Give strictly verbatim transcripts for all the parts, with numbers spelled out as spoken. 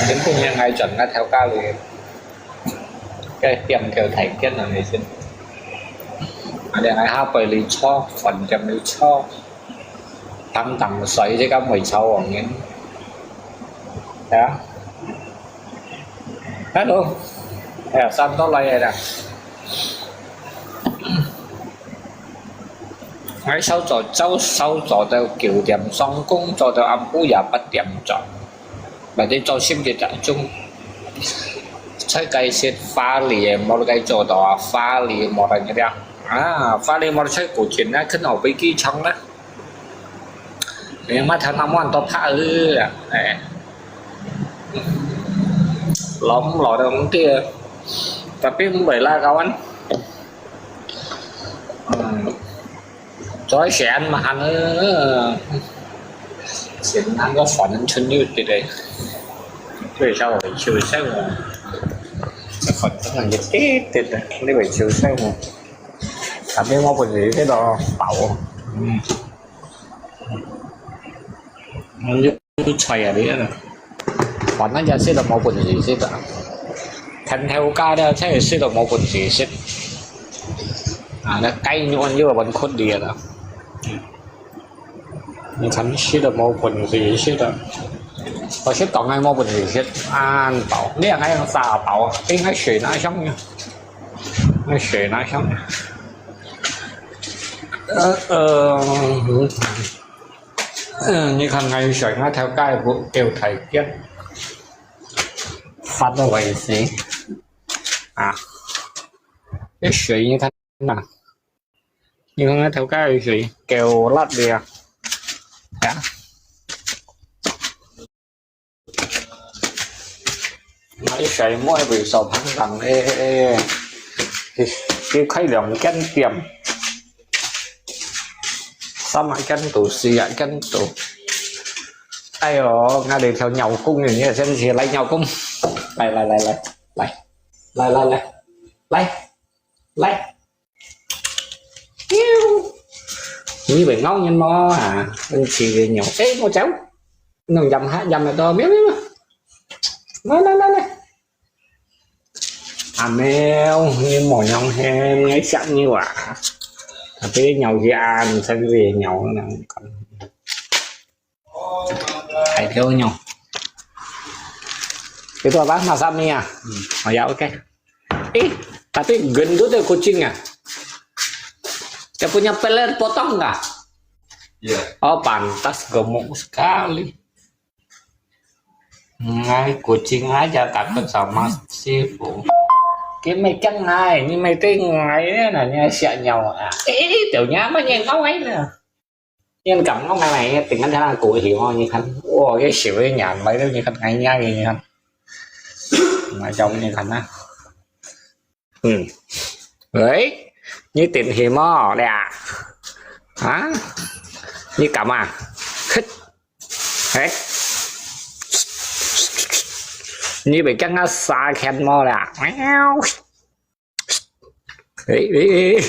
今晡日𠊎轉𠊎頭家裡，該店叫大間啊，你先。啊，你𠊎下背裡坐，飯店裡坐，等等睡，這個會吵王人。係啊。Hello，哎呀，三多來了啦。𠊎朝早，朝，朝早到九點上工，做到暗晡夜八點鐘。 Berarti做心就集中。在該些花里，無該做到啊，花里無人个了。啊，花里無在古井啊，可能被機場啊。Memang tanam wan to pak eh. Eh. Lom lo dong dia. Tapi mbai lah kawan. Hmm. 再食晏嘛，閒啊。食晏个飯春有滴滴，最少會收收啊。這飯真係一滴滴啊，你會收收啊。下面我本來這個飽。嗯。嗯，有菜啊，你啊。 反正也食都無本事食啊。天頭家了，真係食都無本事食。啊，該雞肉又還困難啦。你看食都無本事食啊。我食當然無本事食，恁飽，你還用沙飽啊？應該水拿上去，那水拿上去。呃，呃，嗯，你看𠊎水，𠊎頭家不夠大間。 發到為止。啊，這水你看啊，你看那頭蓋有水，夠辣的啊。啊，那水莫會少胖胖咧，佢，佢開兩間店。 三啊間肚，四啊間肚。哎喲，𠊎這條尿公呢，你先起來尿公。來來來來來來來來來來來。你會咬人無啊？你起个尿，哎，我走。弄飲下飲得到，喵喵喵。來來來來。 阿貓，你無樣形，你食尿啊？Tapi尿去啊，你真係尿呢。大條尿。Itu apa? Masak mie啊？嗯。Oh ya, OK. Eh, tapi gendut ya kucing ya? Dia punya peler potong nggak? Iya. Oh, pantas gemuk sekali. Ngai kucing aja takut sama si Fu. Cái mày cắn ngai, nhưng mày tên ngai á, là nha xạ nhau à. Ê, tiểu nhá mà nhìn không ấy nè. Nhìn cảm nó mày mày, tỉnh ngắn thế là cụ hiểu không, nhìn khăn. Ủa, cái xỉu cái nhà mày đó, nhìn khăn ngai nha, nhìn khăn. Mà chồng nhìn khăn á. Ừ. Đấy, như tỉnh thì mò đấy à. Hả? Như cảm à? Khích. Hét. Như bị cắn nó xa khen mò đấy à. Ê, ê, ê.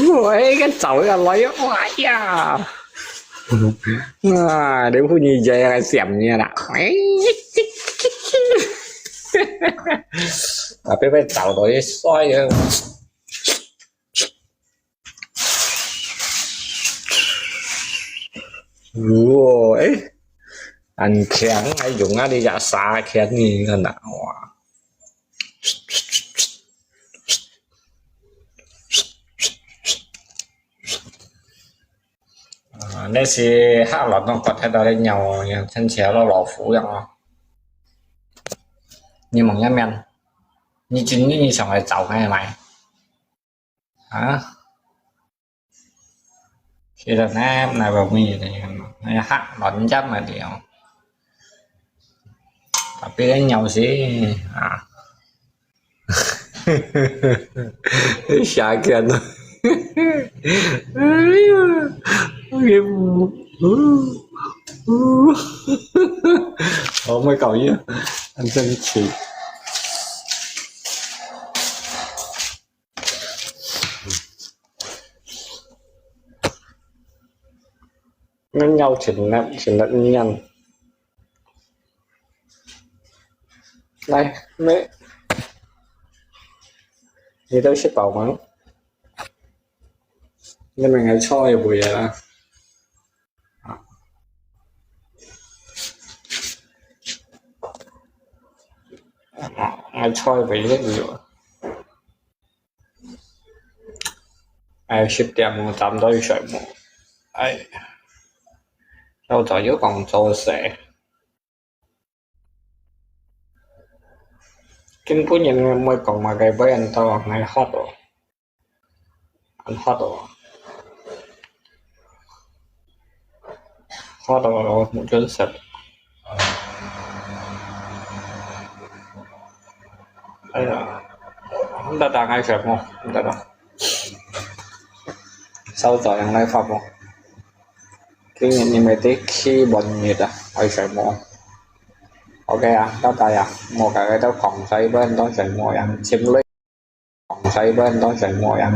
Ôi, cái chậu là lấy. Ôi da. À, để phu nhi dạy cái xiêm nha nè. À, bé bé chậu rồi soi. Ôi, ăn khen ai dùng á đi dạ xa khen gì nè. Wow. À, nếu là hát lọt nó có thể đó là nhau, nhau thân sẽ lo lọ phủ yang lo. Nhưng mà nhá men, như chính như, như sống lại cháu ngay mày. Hả? Khi đó nè, này vào mi này, này hát lọt chắc mà điều. Tapi cái nhau xí, à. Xả khen. Ôi, mới cầu chứ. Anh chân chị. Ngăn 要請那請那念。來，你你都食飽嗎？你明日坐一會啊？啊，坐一會一會。哎，十點哦，差不多要睡目。哎，朝早又講早些。今晡日毋會講麼个，毋會恁多，𠊎渴哦，恁渴哦，渴到無準食。哎呀，毋得打，𠊎睡目，毋得打。朝早樣來發夢。 今日你們的氣溫熱啊，愛睡目。OK啊，到大家，莫个个都講睡目，都睡目樣，情侶講睡目，都睡目樣。